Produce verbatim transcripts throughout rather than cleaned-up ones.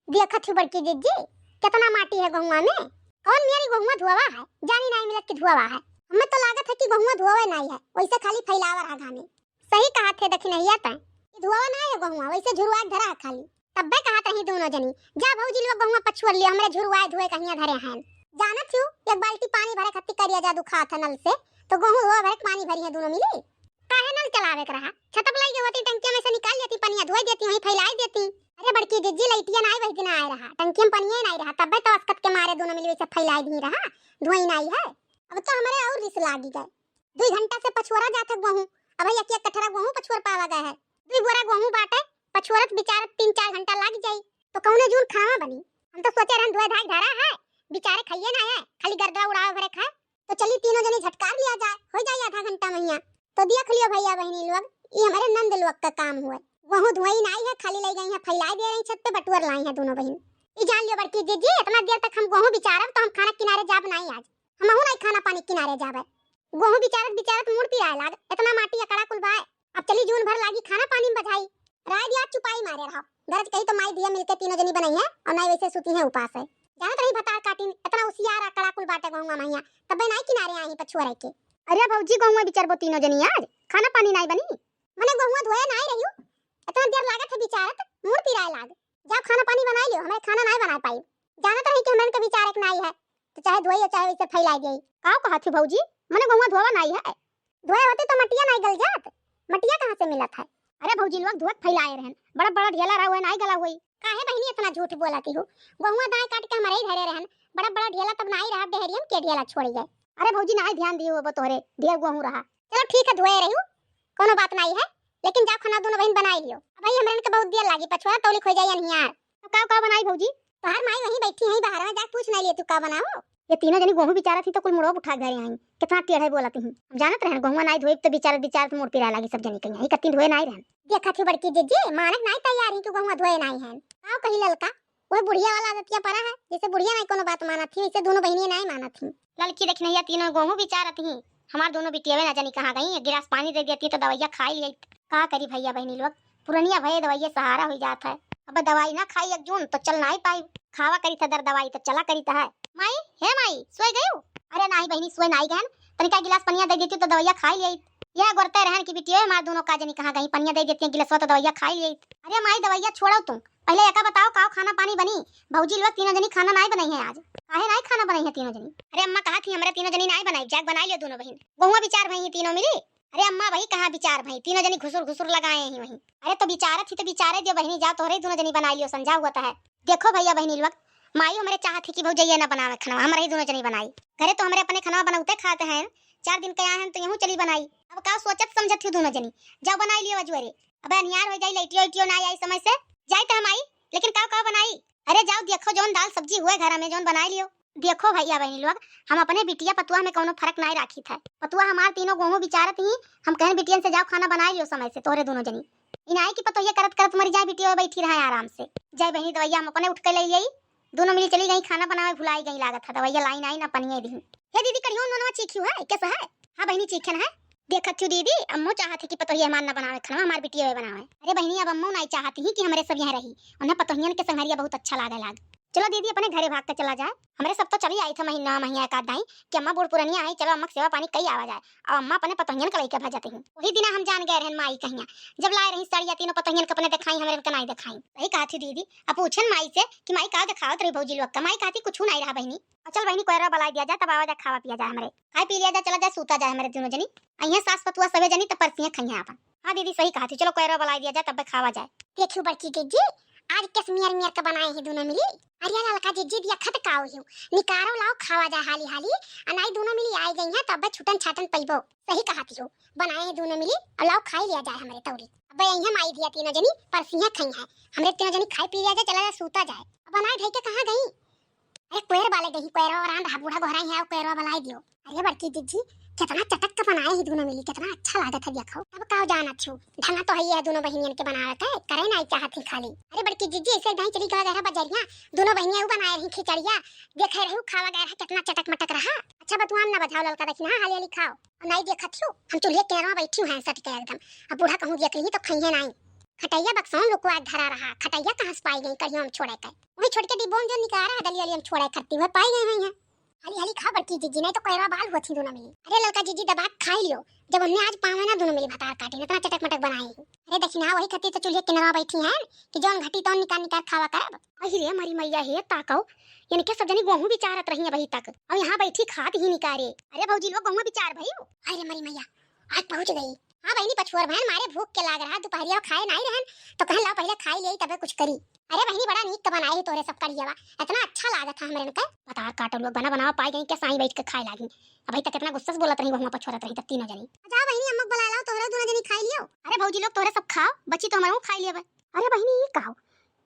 देखत हूँ बड़की जिज्जी, केतना माटी है गोहुआ में। कौन मेरी गोहुआ धोवा है, जानी नाई मिलत कि धोवा है। हमें तो लागत है कि गोहुआ धोवे नाई है, वैसे खाली फैलावा रहा घामे। सही कहा थे दखिनहिया तै, ई धोवा नाई है गोहुआ, वैसे झुरवाए धरा है खाली। तब्बे कहा तही दोनों जनी, जा भौजी लोग गोहुआ पछुअर लियो, हमरे झुरवाए धोए कहिया धरे हैं। जानत हूँ, एक बाल्टी पानी भरे खातिर करिया जादू खात है नल से, तो गोहूँ धोए भरे के पानी भरी है दोनों मिली। काहे नल चलावे के रहा? छत पर लई गई होती, टंकिया में से निकाल लेती, पनिया धोई देती, वहीं फैलाई देती। अरे बड़की जिज्जी, लइटिया नाई वही दिन आए रहा, टंकिया में पनिया नाई रहा, तब्बे तो असकत के मारे दोनों मिली वैसे फैलाई दी रहा, धोई नाई है। अब तो हमरे और रिस लागी गए। दुई घंटा से पछुअरा जात है गोहूँ, अब एक एक कठरा गोहूँ पछुअर पावा गए है। दुई बोरा गोहूँ बाटे, पछुअरत बिचारत तीन चार घंटा लाग जाई, तो कौने जून खावा बनी? हम तो सोचे रहन धोए धाई धरा है, बिचारे खाइए ना है, खाली गर्दा उड़ावे भरे खाए। तो चली तीनों जनी झटकार लिया जाए, हो जाए आधा घंटा महिया। तो देख लियो भैया बहनी लोग, ई हमारे नंद लोग का काम हुए। गोहूँ धोई नाई है, खाली लई गई है, फैलाई दे रही छत पे, बटुअर लाई है दोनों बहन। ई जान लियो बड़की जिज्जी, इतना देर तक हम गोहूँ बिचारब तो हम खाना किनारे जाब नाई आज, हमहू नाई खाना पानी किनारे जाबे। गोहूँ बिचारत बिचारत मुड़ पिराए लाग, इतना माटी अकड़ा कुल बाय। अब चली जून भर लागी खाना पानी में बझाई। राय दिया चुपाई मारे रहो, गरज कही तो माई धिया मिलके तीनों जनी बनई है और नाई वैसे सूती है उपास है। जानत रही भतार काटिन, इतना उसियार अकड़ा कुल बाटे गोहुआ महिया, तब्बे नाई किनारे आई पछुअरे के। अरे भौजी, गोहुआ बिचारबो तीनों जनी आज, खाना पानी नाई बनी? मने गोहुआ धोए नाई रहियो, इतना देर लागत है बिचारत, मुड़ पिराए लाग। जाओ खाना पानी बनाई लियो, हमरे खाना नाई बनाए पाई। जानत रही कि हमरे के बिचारे के नाई है, तो चाहे धोई और चाहे वैसे फैलाई देई। काव कहत ही भौजी, मने गोहुआ धोवा नाई है? धोए होते तो मटिया नाई गल जात, मटिया कहाँ से मिलत है? अरे भौजी लोग धोए के फैलाए रहन, बड़ा बड़ा ढेला रहा हुए नाई गला हुई। काहे बहिनी इतना झूठ बोलत ही हो? गोहुआ दाएं काट के हमरे ही धरे रहन, बड़ा बड़ा ढेला तब नाई रहा, डेहरियम के ढेला छोड़ी गए। अरे भौजी नाई ध्यान दियो वो तोहरे ढेर गोहूँ रहा। चलो ठीक है धोए रही हूँ, कोनो बात नाई है, लेकिन जाओ खाना दोनों बहन बनाई लियो। अब भाई हमरे के बहुत देर लागी, पछुआ तौली खो जाई अनहियार। तो का का बनाई भौजी? तोहार माई वहीं बैठी है बाहर में, जाके पूछ नाई लिए तू का बनाओ। ये तीनों जनी गोहूँ बिचारत ही तो कुल मुड़वा उठा के धरे आई, कितना टेढ़े बोलत ही। हम जानत रहन गोहुआ नाई धोई तो बिचारत बिचारत मुड़ पिराए लागी सब जनी कहीं, कत्ती धोए नाई रहन। देखत ही बड़की जिज्जी, मानक नाई तैयार ही कि गोहुआ धोए नाई है। का कही ललका, वह बुढ़िया वाला आदतिया परा है, जैसे बुढ़िया नाई कोनो बात मानत ही, वैसे दोनों बहनिया नाई मानत ही। ललकी देखिनहिया तीनों गोहूँ बिचारत ही, हमार दोनों बिटियावे ना जानी कहाँ गई, एक गिलास पानी दे देती तो दवाइया खाई लियत। का करी भैया बहनी लोग, पुरनिया भये दवाइये सहारा हो जात है। अब दवाई ना खाई एक जून तो चल नाई पाई, खावा करी था दर दवाई तो चला करी था है। माई, हे माई, सोए गयू? अरे नाई बहनी, सोए नाई गहन, तनिका गिलास पनिया दे देती तो दवाइया खाई लियत। यह गोरते रहन कि बिटियो हमार दोनों का जनी कहाँ गई, पनिया दे देती गिलासवा तो दवाइया खाई लियत। अरे माई, दवाइया छोड़ो तुम, पहले एका बताओ, काव खाना पानी बनी? भौजी लोग तीनों जनी खाना नाई बनाई है आज। काहे नाई खाना बनाई है तीनों जनी? अरे अम्मा कहा थी, हमरे तीनों जनी नाई बनाई, जाके बनाई लियो दोनों बहिन। गोहुआ बिचार भई तीनों मिली। अरे अम्मा, वही कहाँ बिचार भई, तीनों जनी घुसुर घुसुर लगाए ही वहीं। अरे तो बिचारत ही तो बिचारे दियो बहिनी, जाओ तोहरे दोनों जनी बनाई लियो, संझा हुआ है। देखो भैया बहिनी लोग, माई हमरे चाहत ही कि भौजैया ना बनावे खाना, हमरे ही दोनों जनी बनाई। घरे तो हमरे अपने खाना बनौते खाते हैं, चार दिन के आए हैं तो यहूँ चली बनाई। अब का सोचत समझत ही दोनों जनी, जाओ बनाई लियो अजुअरे। अब अनियार हो जाई, लइटियो इटियो ना आई समय से, जाई तो हम आई, लेकिन का का बनाई? अरे जाओ देखो, जौन दाल सब्जी हुए घर में, जौन बनाई लियो। देखो भैया बहनी लोग, हम अपने बिटिया पतुआ में कौनो फर्क नाई राखी था। पतुआ हमार तीनों गोहूँ बिचारत ही, हम कहन बिटियन से जाओ खाना बनाई लियो समय से, तोहरे दोनों जनी। ई नाई कि पतोहिया करत करत मरी जाए, बिटिया बैठी रहे आराम से। जाए बहनी दवाइया हम अपने उठ के ले आई, दोनों मिली चली गई खाना बनावे, भुलाई गई लागत है, दवाइया लाई नाई ना पनिया दी। हे दीदी, कढ़ियो नोनवा चीखियो है, कैसा है? हाँ बहनी चीखन है। देखत हूँ दीदी, अम्मो चाहत है कि पतोहिया हमार ना बनावे खाना, हमार बिटिया बनावे। अरे बहनी, अब अम्मो नाई चाहती ही कि हमरे सब यहाँ रही, उन्हें पतोहियन के संघरिया बहुत अच्छा लागे लाग। चलो दीदी, अपने घरे भाग के चला जाए। हमरे सब तो चली आई था महीना, महीना एक आध दाई कि अम्मा बूढ़ पुरनिया आई, चलो अम्मा के सेवा पानी कई आवा जाए। अब अम्मा अपने पतोहियन के लइके भजत ही। वही दिना हम जान गए रहन माई कहिया, जब लाए रही साड़िया तीनों पतोहियन के अपने दिखाई, हमरे के नाई दिखाई। वही कहत ही दीदी, अब पूछन माई से कि माई का दिखावत रही भौजी लोग का। माई कहती कुछ नाई रहा बहनी। और चल बहनी, कोयरा बलाई दिया जाए, तब आवा जाए, खावा पिया जाए, हमरे खाए पी लिया जाए, चला जाए, सूता जाए हमरे दोनों जनी। अइहें सास पतुआ सभे जनी, तब परसियाँ खइहें आपन। हाँ दीदी, सही कहत ही, चलो कोयरा बलाई दिया जाए, तब खावा जाए। देखियो बड़की जिज्जी, आज कस मियर मियर के बनाए ही दोनों मिली। अरे ललका जिज्जी, दिया खत का हो, निकारो लाओ, खावा जाए हाली हाली। आ नाई दोनों मिली आई गई हैं, तब छुटन छाटन पइबो। सही कहत ही हो, बनाए ही दोनों मिली, और लाओ खाई लिया जाए हमरे तौरी। अब अइहें माई धिया तीनों जनी, परसियाँ खइहें, हमरे तीनों जनी खाई पी लिया जाए, चला जाए, सूता जाए। अब बनाए धई के कहाँ गई? अरे कोयर बाले गही, कोयरवा रांध हा, बूढ़ा गोहराई है, कोयरवा बलाई दियो। अरे बड़की जिज्जी, कितना चटक के बनाए ही दोनों मिली, कितना अच्छा लागत है देखो। अब का जानत छू, ढंगा तो है ये दोनों बहिनियन के बनावे के, करे नाई चाहत ही खाली। अरे बड़की जिज्जी, ऐसे ढाई चली गवा गहरा बजरिया, दोनों बहिनिया उ बनाए रही खिचड़िया, देखे रहू खावा गए रहा, कितना चटक मटक रहा। अच्छा बतुआ हम ना बजाओ ललका, देखी ना हाली हाली खाओ। और नाई देखत छू, हम चूल्हे के किनारा बैठी हूँ सट के एकदम, अब बूढ़ा कहूँ देख ली तो खइहे नाई। खटैया बक्सौन लोग को आज धरा रहा, खटैया कहाँ से पाई गई कढ़िया में छोड़े के? वही छोटके डिब्बो में जो निकारा है दलिया, दलिया में छोड़े खत्ती, वह पाई गई हुई है। हाली हाली खा बड़की जीजी, नहीं तो कैरवा बाल हुआ थी दोनों मिली। अरे ललका जीजी, दबा के खाई लियो, जब हमने आज पावे ना दोनों मिली भतार काटे, इतना चटक मटक बनाई है। अरे दखिना वही खत्ती तो चूल्हे किनरवा बैठी हैं कि जौन घटी तौन निकाल निकाल खावा करब। अहि रे मरी मैया हे ताकौ, इनके सब जनी गोहूँ बिचारत रही अबही तक, और यहाँ बैठी खात ही निकारे। अरे भौजी लोग गोहूँ बिचार भई। अरे मरी मैया, आज पहुँच गई। हाँ बहिनी, पछुअर भैन मारे भूख के लाग रहा, दुपहरिया खाए नाई रहन, तो कहन लाओ पहले खाई ले तबे कुछ करी। अरे बहिनी, बड़ा नीक तो बनाए ही तोरे सब कढ़ियावा, इतना अच्छा लागत है हमरे इनके। भतार काटो लोग बना बनावा पाई गई के साई बैठ के खाए लागी। अबही तक इतना गुस्सा से बोलत रही, गोहुआ पछुअरत रही तब तीनों जनी। जा बहिनी, अम्मा को बुला लाओ, तोहरे दोनों जनी खाई लियो। अरे भौजी लोग तोहरे सब खाओ, बची तो हमारे खाई लियो। अरे बहिनी, ई का हो?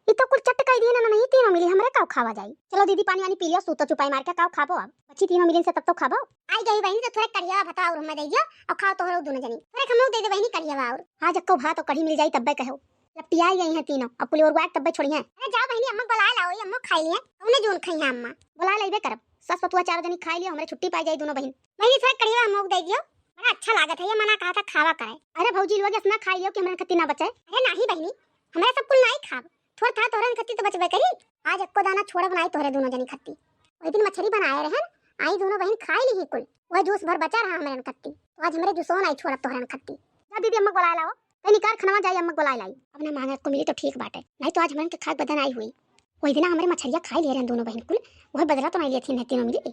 ई तो कुल चट कई दिए ना, ना, नहीं तीनों मिली, हमरे का खावा जाई? चलो दीदी, पानी वानी पी लियो, सूतो चुपाई मार के, का खाबो अब? बची तीनों मिली से तब तो खाबो। आई गई बहिनी, तो थोड़े कढ़िया भात और हमें दे दियो, और खाओ तोहरो दोनों जनी। थोड़े हम लोग दे दे बहिनी कढ़िया और। हाँ, जक्को भात और कढ़ी मिल जाई तब्बे कहो। लपटियाई गई हैं तीनों, अब कुल और गुआक तब्बे छोड़ी हैं। अरे जाओ बहिनी, अम्मा बुला लाओ, ये अम्मा खाई लिए, उन्हें जोन खाई हैं अम्मा। बुला लेबे करब, सस पतुआ चारों जनी खाई लियो, हमरे छुट्टी पाई जाई दोनों बहिन। बहिनी थोड़ा कढ़िया हम लोग दे दियो, बड़ा अच्छा लागत है, ये मना कहा था खावा करे। अरे भौजी लोग, ऐसा ना खाई लियो कि हमरे खत्ती ना बचे। अरे नाही बहिनी, हमरे सब कुल नाही खाब, थोड़ा था तोहरे खत्ती तो बचबे करी। आज एको दाना छोड़ब नाही तोहरे दोनों जनी खत्ती। वही दिन मछरी बनाए रहन, आई दोनों बहिन खाई ली कुल, वह जूस भर बचा रहा हमरे खत्ती, तो आज हमरे जूसो नाही छोड़ब तोहरे खत्ती। जा दीदी, अम्मा को बुलाए लाओ, कहीं निकार खनवा जाई, अम्मा को बुलाए लाई। अब ना मांगे को मिली तो ठीक बाटे, नाही तो आज हमरे के खाक बदन आई हुई। वही दिन हमरे मछरिया खाई ले रहन दोनों बहिन कुल, वह बदला तो नाही लेती तीनों मिली।